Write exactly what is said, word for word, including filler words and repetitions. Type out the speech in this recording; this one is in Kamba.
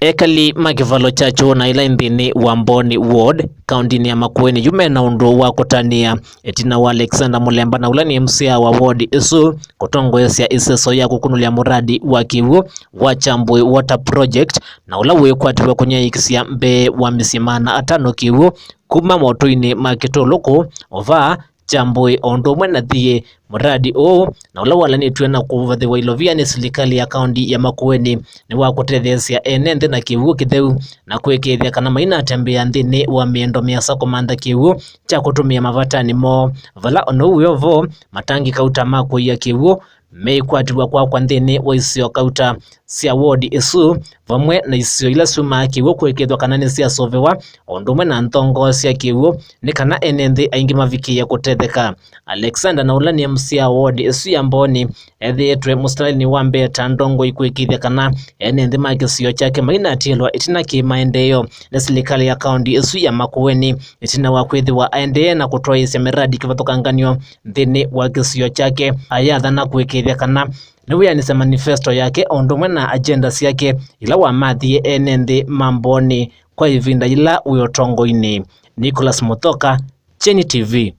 Ekali ma kĩvalo kya Kyũũ na ĩla ĩ nthĩnĩ wa Mbooni Ward, kaũndĩnĩ ya Makueni, yu mena ũndũ wa kũtanĩa ĩtina wa Alexander Mũlemba, na ũla nĩ M C A wa ward ĩsu, kũtongoesya ĩseso ya kũkunũlya mũradi wa kĩw'ũ wa Kyambũĩ Water Project, na ũla wĩkwatĩw'a kũnyaĩĩkĩsya mbee wa mĩsyĩ maana atano kĩw'ũ kuma motũinĩ ma Kĩtũlũkũ, Ovaa, Kyambũĩ, o ũndũ ũmwe na Thiĩ. Mũradi ũũ, na ũla walanĩtw'e na kũvathĩwa ilovia nĩ silikalĩ ya kaũndĩ ya Makueni, nĩ wa kũtetheesya ene nthĩ na kĩw'ũ kĩtheu, na kũĩkĩĩthya kana mainatembea nthĩnĩ wa mĩendo mĩasa kũmantha kĩw'ũ kya kũtũmĩa mavatanĩ moo, vala o na ũu wĩ o vo, matangi kauta ma kũia kĩw'ũ meĩkwatĩw'a kwakwa nthĩnĩ wa isio kauta sya ward ĩsu, vamwe na isio ila syumaa kĩw'ũ kũĩkĩĩthwa kana nĩsyasũvĩwa, o ũndũ ũmwe na nthongoo sya kĩw'ũ, nĩ kana ene nthĩ aingĩ mavikĩĩe kũtetheka. Alexander, na ũla nĩ M C A wa ward ĩsu ya Mbooni, ethĩĩtwe mũsitalinĩ wa mbee ta ndongoi kũĩkĩĩthya kana ene nthĩ ma kĩsio kyake mainatiĩlwa ĩtina kĩ maendeeo nĩ silikalĩ ya kaũndĩ ĩsu ya Makueni, ĩtina wa kwĩthĩwa aendee na kũtwaĩĩsya mĩradi kĩvathũkangany'o nthĩnĩ wa kĩsio kyake. Ayathana kũĩkĩĩthya kana nĩwĩanĩsya manifesto yake o ũndũ ũmwe na agenda syake ila wamathie ene nthĩ ma Mbooni kwa ĩvinda yĩla wĩ ũtongoinĩ. Nicholas Muthoka, Kyeni T V.